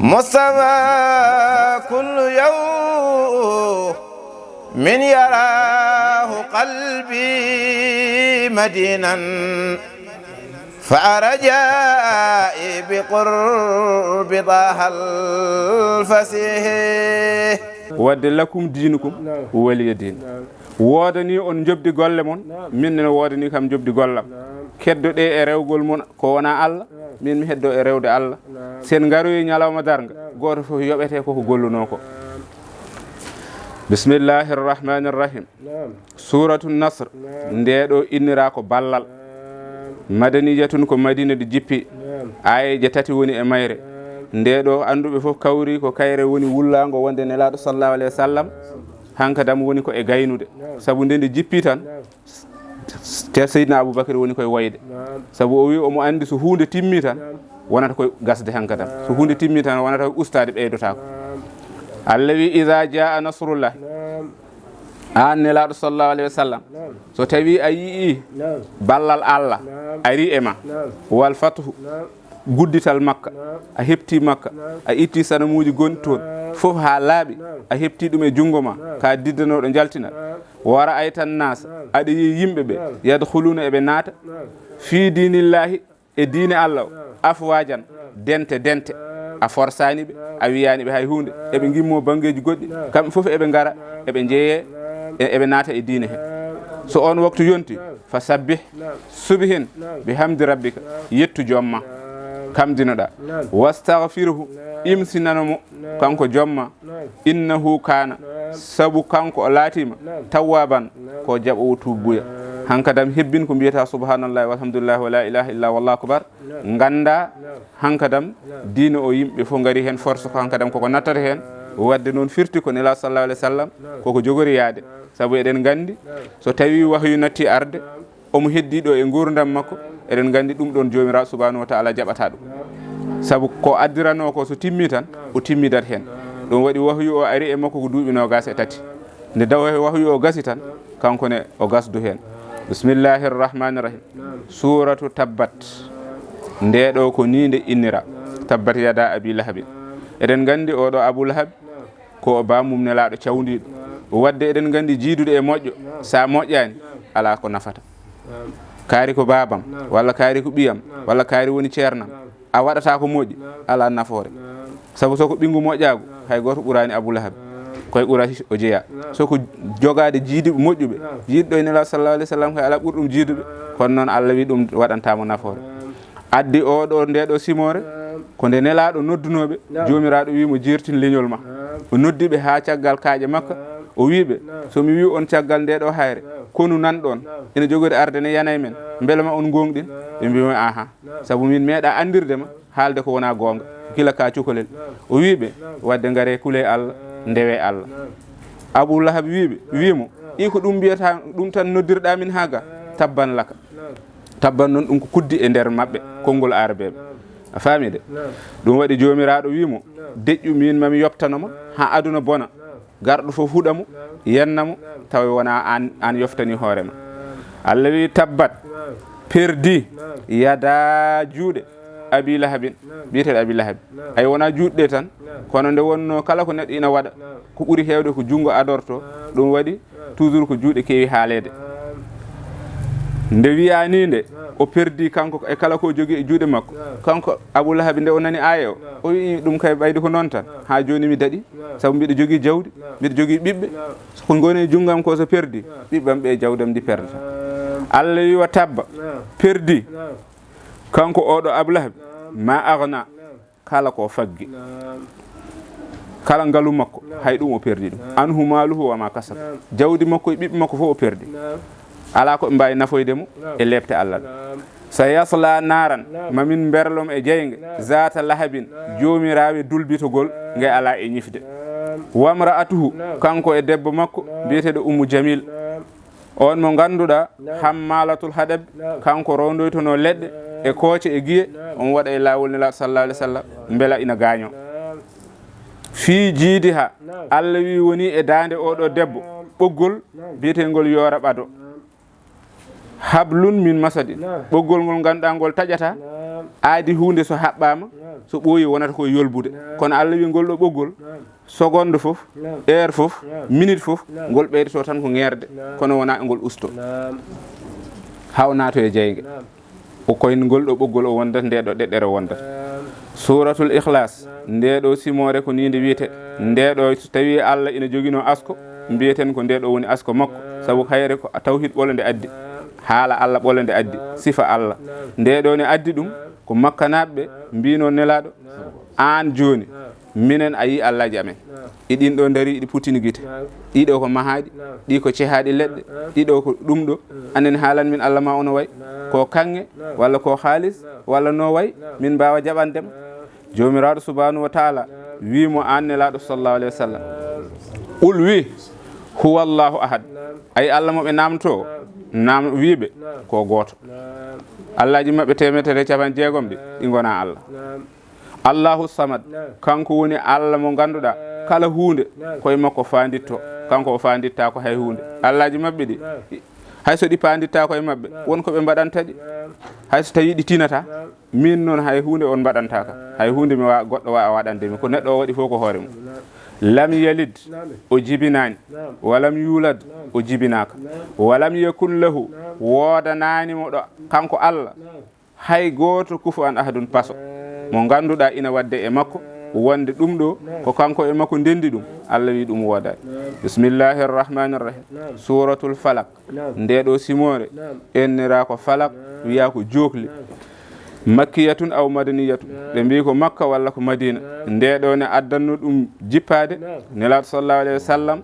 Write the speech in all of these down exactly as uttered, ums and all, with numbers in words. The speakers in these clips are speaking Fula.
مصطفى كل يوم يراه قلبي مدينا فأرجائي بقرب طه الفصيح. Wadde lakum diinukum waliya diin. Woodani on njoɓdi golle mon, min ne woodani kam njoɓdi gollam. Keddoɗe e rewgol mon ko wona Allah, min mi heddo e rewde Allah. Sen ngaroyi ñalawma darnga, gooto fof yoɓete ko ko golluno ko. Bismillahi rrahmani rrahim. Suratu Nasr. Nde ɗo innira ko ballal. Madaniyatun, ko Madina ɗi jippi. Aayeeje tati woni e mayre. Nde ɗo annduɓe fof kawri ko kayre woni wullaango wonde Nelaaɗo sallallahu alayhi wa sallam hankadam woni ko e gaynude. Sabu nde nde jippi tan, te Seydina Abubakar woni koye woyde. Sabu o wi omo anndi so huunde timmi tan, wonata koye gasde hankadam. So huunde timmi tan, wonata koye ustaade, ɓeydotaako. Allah wi, "Iza jaa nasrullah." Aan Nelaaɗo sallallahu alayhi wa sallam, so tawi a yii ballal Allah ari e ma, wal fathu, guddital Makka, a heɓti Makka, a itti sanamuuji gonɗi toon fof haa laaɓi, a heɓti ɗum e junngo ma, ka diddanooɗo njaltina. Wa ra'ayta nnaasa, aɗa yii yimɓe ɓe, yadkhuluuna, eɓe naata, fii diinillahi, e diine Allah o, afwaajan, dente dente. A forsaani ɓe, a wiyaani ɓe hay huunde. Eɓe ngimmoo banngeeji goɗɗi, kamɓe fof eɓe ngara, eɓe njeyee, e- eɓe naata e diine he. So oon waktu yonti, fa sabbih, subhin, bi hamdi rabbika, yettu joom ma, kamdinoɗaa. Wastaghfirhu, imsinano mo, kanko joom ma. Innahu kaana, sabu kanko o laatiima, tawwaaban, ko jaɓoowo tuubuya. Hankadam hebbin ko mbiyata subhanallahi walhamdulillahi wa la ilaha illa wallahu akbar. Ngannda hankadam diine o yimɓe fof ngari heen force ko hankadam koko nattata heen. Wadde noon firti ko Nelaaɗo sallallahu alayhi wa sallam koko jogori yaade. Sabu eɗen nganndi so tawi wahyu natti arde, omo heddii ɗo e nguurndam makko, eɗen nganndi ɗum ɗoon Joomiraaɗo subhanahu wa taala jaɓataa ɗum. Sabu ko addiranoo ko so timmii tan, o timmidat heen. Ɗum waɗi wahyu o ari e makko ko duuɓi noogaas e tati. Nde daw wahyu o gasi tan, kanko ne o gasdu heen. Bismillahi rrahmani rrahim. Suuratu Tabbat. Nde ɗo ko nii nde innira. Tabbat yada abi lahabin. Eɗen nganndi oɗo Abu Lahab, ko o bammum Nelaaɗo cawndiiɗo. Wadde eɗen nganndi jiidude e moƴƴo, so a moƴƴaani, alaa ko nafata. Kaari ko baabam, walla kaari ko ɓiyam, walla kaari woni ceernam, a waɗataa ko moƴƴi, alaa nafoore. Sabu so ko ɓinngu moƴƴaagu, hay gooto ɓuraani Abu Lahab. Koye Quraysh o jeyaa. So ko jogaade jiiduɓe moƴƴuɓe, jiiduɗo e Nelaaɗo sallallahu alayhi wa sallam, kay alaa ɓurɗum jiiduɓe. Kono noon, Allah wi ɗum waɗantaa mo nafoore. Addi oɗo, nde ɗo simoore, ko nde Nelaaɗo noddunooɓe, Joomiraaɗo wi mo, "Jeertin leñol ma." O noddi ɓe haa caggal kaaƴe Makka, o wi ɓe, "So mi wi on caggal nde ɗo hayre, konu nan ɗon, ina jogori arde ne yana e men, mbele ma on ngoongɗin?" Ɓe mbi mo, "Aha, sabu min meeɗa anndirde ma haalde ko wona goonga, gila ka cukalel." O wi ɓe, "Wadde ngare kule Allah, ndewe Allah." Abu Lahab wi ɓe, wi mo, "I ko ɗum mbiyata, ɗum tan noddirɗa min haa ga? Tabban laka." Tabban noon, ɗum ko kuddi e nder maɓɓe, konngol aarabeeɓe. A faami de? Ɗum waɗi Joomiraaɗo wi mo, "Deƴƴu, miin mami yoɓtano ma haa aduna bona. Garɗo fof huɗa mo, yenna mo, tawa wona aan, aan yoftani hoore ma." Allah wi, "Tabbat, perdi, yada, juuɗe Abi Lahabin." Biyeteeɗo Abi Lahabi. Ay wona juuɗe tan, kono nde wonno kala ko neɗɗo ina waɗa, ko ɓuri heewde ko junngo adorto, ɗum waɗi toujours ko juuɗe keewi haaleede. Nde wiyaa ni nde, o perdi kanko e kala ko o jogii e juuɗe makko. Kanko Abu Lahabi, nde o nani aaya o, o wi'i, "Ɗum kay ɓaydi ko noon tan, haa jooni mi daɗi, sabu mbiɗo jogii jawdi, mbiɗo jogii ɓiɓɓe, so ko ngoni e junngam ko so perdi, ɓiɓɓam ɓe jawdam ndi perdata." Allah wi, "Wa tabba, perdi, kanko oɗo Abu Lahabi, ma aghna, kala ko faggi, kala ngalu makko, hay ɗum o perdi ɗum. Anhu maluhu wa ma kasab. Jawdi makko e ɓiɓɓe makko fof o perdi. Alaa ko ɓe mbaawi nafoyde mo e leepte Allah ɗe. Sa yasla naran, mamin mberlom e jeynge, zata lahabin, joomiraawe dulbitogol nge alaa e ñifde. Wamra'atuhu, kanko e debbo makko, biyeteeɗo Ummu Jamil. On mo ngannduɗaa, hammalatul haɗab, kanko rondoytono leɗɗe e kooce e giye, on waɗa e laawol Nelaaɗo sallallahu alaihi wasallam, mbela ina gaaño. Fii jiidiha, Allah wi woni e daande oɗo debbo, ɓoggol biyeteengol yoora ɓado. Hablun min masadin, ɓoggol ngol ngannduɗaa ngol taƴata, Aadi huunde so haɓɓaama, so ɓooyi wonata ko e yolbude. Kono Allah wi ngol ɗo ɓoggol, seconde fof, heure fof, minute fof, ngol ɓeydoto tan ko ŋeerde, kono wonaa ngol usto. Haa o naato e jeyge. O koyngol ɗo ɓoggol o wondat, nde ɗo ɗeɗɗere wondat. Suuratul Ikhlaas, nde ɗo simoore ko nii nde wiyete. Nde ɗo so tawi Allah ina joginoo asko, mbiyeten ko nde ɗo woni asko makko, sabu hayre ko tawhid ɓolo nde addi. Haala Allah ɓolo nde addi, sifa Allah. Nde ɗo ne addi ɗum, ko Makkanaaɓe ɓe mbino Nelaaɗo, aan jooni, minen a yii Allaaji amen. Ɗi ɗin ɗo ndarii, ɗi puttini gite. Ɗi ɗo ko mahaaɗi, ɗi ko cehaaɗi leɗɗe, ɗi ɗo ko ɗum ɗo. Anen haalan min Allah ma ono wayi. Ko kaŋŋe, walla ko haalis, walla no wayi, min mbaawa jaɓandema. Joomiraaɗo subhaanahu wa taala wii mo aan Nelaaɗo sallallahu alayhi wa sallam. Qul wi, huwa Allahu ahad. Ay Allah mo ɓe naamto, naam wiiɓe, ko gooto. Allaaji maɓɓe teemeɗɗe e capanɗe jeegom ɗi, ɗi ngonaa Allah. Allahu samad, kanko woni Allah mo ngannduɗaa kala huunde ko e makko faanditto, kanko o faandittaako hay huunde. Allaaji maɓɓe ɗi, hay so ɗi paandittaako e maɓɓe, won ko ɓe mbaɗanta ɗi. Hay so tawii ɗi tinataa, min noon hay huunde on mbaɗantaaka. Hay huunde mi wa-, goɗɗo waawa waɗande mi. Ko neɗɗo o waɗi fof ko hoore mum. Lam yalid, o jibinaani. Walam yulad, o jibinaaka. Walam yakun lahu, woodanaani mo ɗo kanko Allah. Hay gooto kufuwan ahadun paso. Mo ngannduɗaa ina waɗde e makko, wonde ɗum ɗo, ko kanko e makko ndenndi ɗum, Allah wi ɗum woodaani. Bismillahi rahmani rahim. Suuratul Falak. Nde ɗo simoore, enniraa ko Falak, wiyaa ko jookli. Makkiyatun aw madaniyatun. Ɓe mbii ko Makka walla ko Madina. Nde ɗo ne addanno ɗum jippaade, Nelaaɗo sallallahu alayhi wa sallam,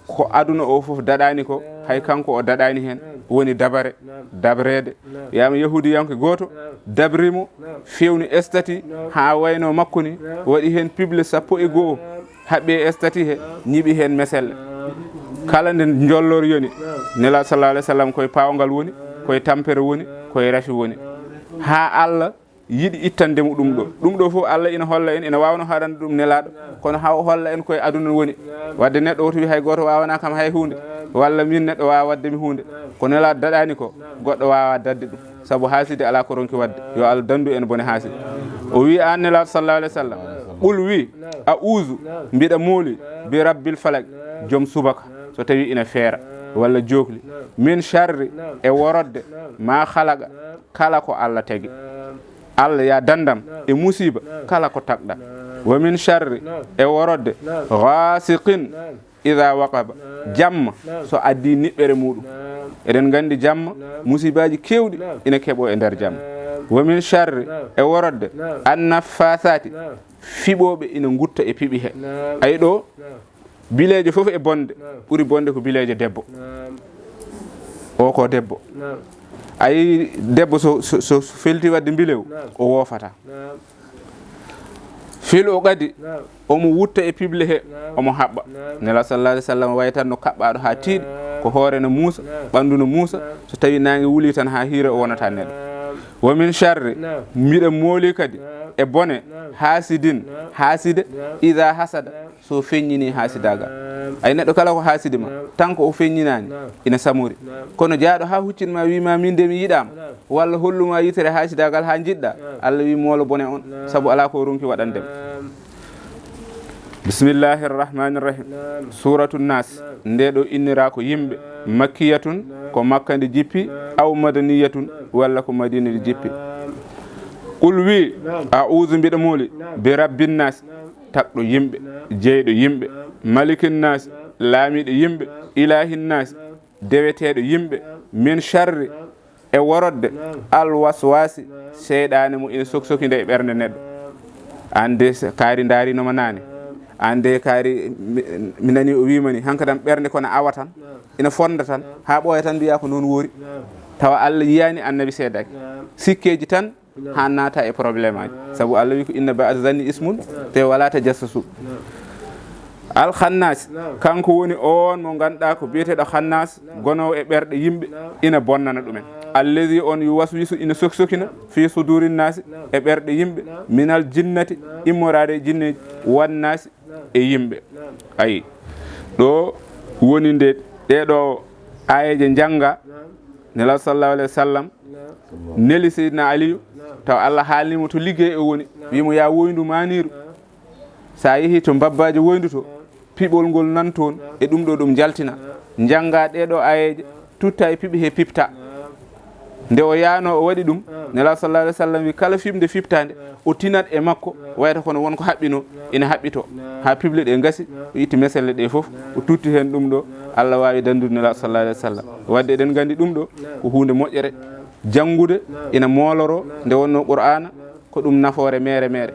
ko aduna o fof daɗaani ko, hay kanko o daɗaani heen, woni dabare, dabreede. Wiyaama yahuudiyanke gooto dabri mo, fewni estati haa wayno makko ni, waɗi heen pible sappo e goo, haɓɓi e estati he, ñiɓi heen meselle. Kala nde njollor yoni, Nelaaɗo sallallahu alayhi wa sallam koye paawngal woni, koye tampere woni, koye rafi woni. Haa Allah yiɗi ittande mo ɗum ɗo. Ɗum ɗo fof Allah ina holla en, ina waawno haɗande ɗum Nelaaɗo, kono haa o holla en koye aduna woni. Wadde neɗɗo woto wi hay gooto waawanaa kam hay huunde, walla min neɗɗo waawa waɗde mi huunde. Ko Nelaaɗo daɗaani ko, goɗɗo waawaa daɗde ɗum. Sabu haasidi alaa ko ronki waɗde. Yo Allah danndu en bone haasidi. O wi aan Nelaaɗo sallallahu alayhi wa sallam, qul wi, a'uuzu, mbiɗa mooli, bi rabbil falak, joom subaka, so tawii ina feera, walla jookli, min sharri, e worodde, maa khalaqa, kala ko Allah tagi. Allah ya dandam e musiba kala ko tagɗa. Wa min sharri, e worodde, ghasiqin idha waqaba, jamma so addi niɓɓere muɗum. Eɗen nganndi jamma, musibaaji keewɗi ina keɓo e nder jamma. Wa min sharri, e worodde, annaffasati, fiɓooɓe ina ngutta e piɓi he. Ay ɗo, bileejo fof e bonde, ɓuri bonde ko bileejo debbo. O ko debbo. A yii debbo so, so, so felti waɗde mbilew, o woofata. Fil o kadi, omo wutta e piɓle he, omo haɓɓa. Nela sallallahu alayhi wa sallam wayi tan no kaɓɓaaɗo haa tiiɗi, ko hoore no muusa, ɓanndu no muusa, so tawi naange wuli tan haa hiira o wonata neɗɗo. Wa min sharri, mbiɗa mooli kadi e bone, haasidin, haaside, ida hasada, so feññini haasidaagal. Ay neɗɗo kala ko haasidi ma, tan ko o feññinaani, ina samori. Kono jaaɗo haa huccin ma, wi ma min de mi yiɗaama, walla hollu ma yitere haasidaagal haa njiɗɗa, Allah wi moolo bone on, sabu alaa ko o ronki waɗande ma. Bismillahi rahmani rahim. Suratu Nas, nde ɗo innira ko yimɓe, makkiyatun, ko Makka nde jippi, aw madaniyatun, walla ko Madina nde jippi. Qul wi, a'udhu, mbiɗa mooli, bi rabbin nas, tagɗo yimɓe, jeyɗo yimɓe, malikin nas, laamiiɗo yimɓe, ilahin nas, deweteeɗo yimɓe, min sharri, e worodde, al waswasi, seyɗaane mo ina soksoki nde e ɓernde neɗɗo. Aan de kaari ndaarino ma naane. Aan de kaari mi, mi nani o wiima ni, hanka tan ɓernde kono awa tan, ina fonda tan, haa ɓooya tan mbiya ko noon woori. Tawa Allah yiyaani, annabi seedaaki. Sikkeeji tan haa naata e problème aji. Sabu Allah wi ko inna ba'da zanni ismun, te wala tajassasu. Al khannas, kanko woni on mo ngannduɗaa ko biyeteeɗo khannas, gonoowo e ɓerɗe yimɓe, ina bonnana ɗumen. Allazi on yuwaswisu ina soksokina fi sudurin nasi, e ɓerɗe yimɓe, minal jinnati, immoraade e jinneeji, wan nasi, e yimɓe. Ayi, ɗo woni nde ɗeɗo aayeeje njannga, Nelaaɗo sallallahu alayhi wa sallam neli Seydina Aliyu, taw Allah haalni mo to liggey o woni, wi mo, "Ya woyndu maaniiru, so a yehi to mbabbaajo woyndu to, piɓol ngol nan toon, e ɗum ɗo ɗum jaltina, njannga ɗee ɗo aayeeje, tutta e piɓe he piɓta." Nde o yaano o waɗi ɗum, Nelaaɗo sallallahu alayhi wa sallam wi, "Kala fiɓnde fiɓtaande, o tinat e makko, wayata kono won ko haɓɓinoo, ina haɓɓitoo, haa piɓle ɗe ngasi, o itti meselle ɗe fof, o tutti heen ɗum ɗo, Allah waawi danndude Nelaaɗo sallallahu alayhi wa sallam." Waɗde eɗen nganndi ɗum ɗo ko huunde moƴƴere, janngude ina mooloroo, nde wonnoo Qur'aana, ko ɗum nafoore meere meere.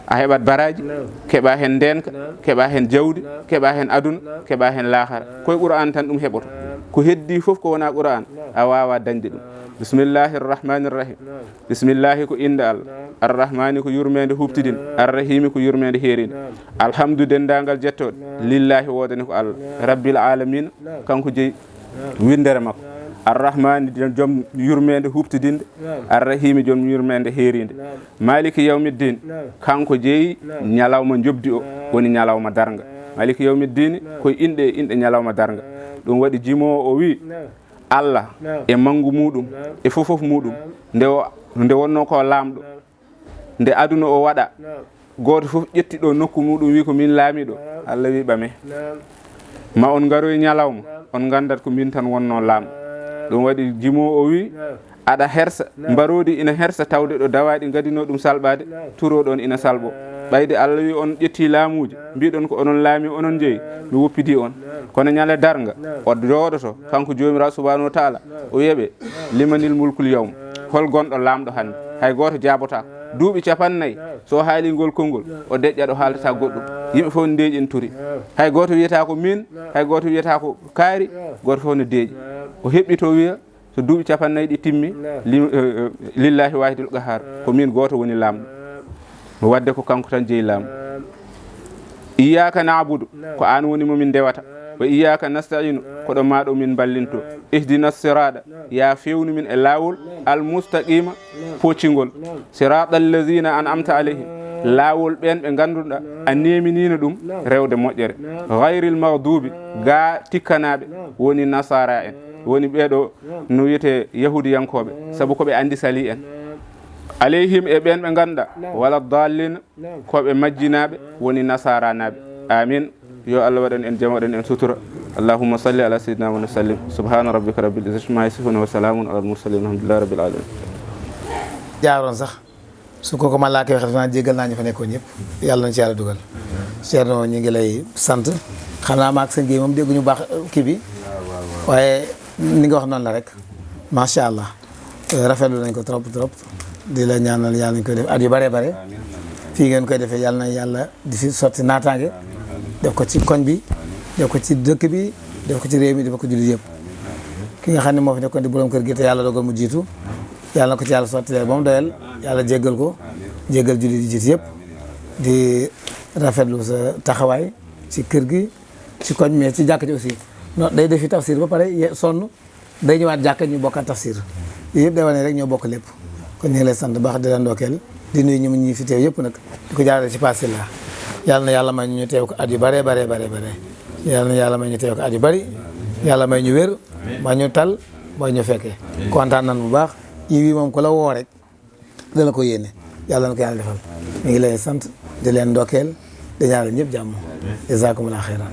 A heɓat baraaji, keɓa heen ndeenka, keɓa heen jawdi, keɓa heen aduna, keɓa heen laakara. Ko e Qur'aan tan ɗum heɓoto. Ko heddii fof ko wonaa Qur'aan, a waawaa dañde ɗum. Bismillahi arrahmani arrahim. Bismillahi ko innde Allah. Arrahmani ko yurmeende huɓtidinde. Arrahimi ko yurmeende heerinde. Alhamdu denndaangal jettooɗe. Lillahi woodani ko Allah. Rabbil alamina, kanko jeyi winndere makko. Arrahmani joom yurmeende huɓtidinde. Arrahimi joom yurmeende heerinde. Maliki yawmiddin, kanko jeyi ñalawma njoɓdi o, woni ñalawma darnga. Maliki yawmiddini ko e inɗe e inɗe ñalawma darnga. Ɗum waɗi jimoowo o wi, Allah e manngu muɗum e fofof muɗum, nde o, nde wonnoo ko laamɗo, nde aduna o waɗa, gooto fof ƴetti ɗo nokku muɗum wi, "Ko min laamiiɗo." Allah wi, "Ɓame. Ma on ngaroy ñalawma, on nganndat ko min tan wonnoo laamɗo." Ɗum waɗi jimoowo o wi, aɗa hersa, mbaroodi ina hersa tawde ɗo dawaaɗi ngadinoo ɗum salɓaade, turoo ɗoon ina salɓo. Ɓayde Allah wi on ƴetti laamuuji, mbiɗon ko onon laami, onon njeyi, mi woppidi on. Kono ñande darnga, o jooɗoto, kanko Joomiraaɗo subhanahu wa taala, o wiya ɓe, "Limanil mulkul yawm?" Hol gonɗo laamɗo hannde? Hay gooto jaabotaako. Duuɓi capannayyi, so o haali ngol konngol, o deƴƴa ɗo haalata goɗɗum. Yimɓe fof ne ndeeƴi, ene turi. Hay gooto wiyata ko min, hay gooto wiyata ko kaari, gooto fof ne deeƴi. O heɓɓito wiya, so duuɓi capannayyi ɗi timmi, li-, eh, eh, lillahi wahidul qahar, ko min gooto woni laamɗo. Wadde ko kanko tan jeyi laamu. Iyyaka na'budu, ko aan woni mo min ndewata. Wa iyyaka nasta'inu, ko ɗo maa ɗo min mballinto. Ihdina sirata, ya fewnu min e laawol, al mustaqima, poccingol. Sirata allazina an'amta alayhim, laawol ɓeen ɓe ngannduɗaa a neeminino ɗum rewde moƴƴere. Ghayril maghdubi, gaa tikkanaaɓe, woni nasaara en, woni ɓee ɗo no wiyetee yahuudiyankooɓe, sabu ko ɓe anndi sali en. Alayhim, e ɓeen ɓe ngannduɗaa, wala dallin, ko ɓe majjinaaɓe, woni nasaaranaaɓe. Amin. Yo Allah waɗan en jam, waɗan en sutura. Allahumma salli ala sayyidina Muhammad wa sallim. Subhana rabbika rabbil izzati amma yasifun wa salamun ala al mursalin walhamdulillahi rabbil alamin. Jaaroon sax, su ko ko malaaka yi waxee, xanaa jéggal naa ñu fa nekkoon ñëpp. Yàlla nañu ci Yàlla dugal. Thierno, ñu ngi lay sant. Xam naa maak sëñ Guèye moom dégguñu baax, euh, kii bi. Waaye ni nga wax noonu la rek. Macha Allah. Euh, rafetlu nañ ko trop, trop. Di la ñaanal Yàlla nañ koy def at yu bare bare. Fii ngeen koy defee, Yàlla na Yàlla di fi sotti naataange. Def ko ci koñ bi, def ko ci dëkk bi, def ko ci réew mi, def ko jullit yëpp. Ki nga xam ne moo fi nekkoon di borom kër gi te Yàlla dogal mu jiitu, Yàlla na ko ci Yàlla sotti leer ba mu doyal. Yàlla jéggal ko, jéggal jullit yi jiitu yëpp. Di rafetlu sa taxawaay ci kër gi, ci koñ, mais ci jàkk ji aussi. Non, day def fi tafsir ba pare ye-, sonn, day ñëwaat jàkka, ñu bokkaat tafsir. Yooyu yëpp day wane rek ñoo bokk lépp. Kon ñu ngi lay sant baax, di la ndokkeel, di nuyu ñu ñi fi teew yëpp nag, di ko jaarale ci Pape Sylla. Yàlla na Yàlla may ñu teew ko at yu bare, bare, bare, bare. Yàlla na Yàlla may ñu teew ko at yu bari. Yàlla may ñu wér, may ñu tal, may ñu fekke. Kontaan nan bu baax. Yi wi moom ku la woo rek, da la ko yéene. Yàlla na ko Yàlla defal. Ñu ngi lay sant, di leen ndokkeel, di ñaanal ñëpp jàmm. Jazakumullah khairan.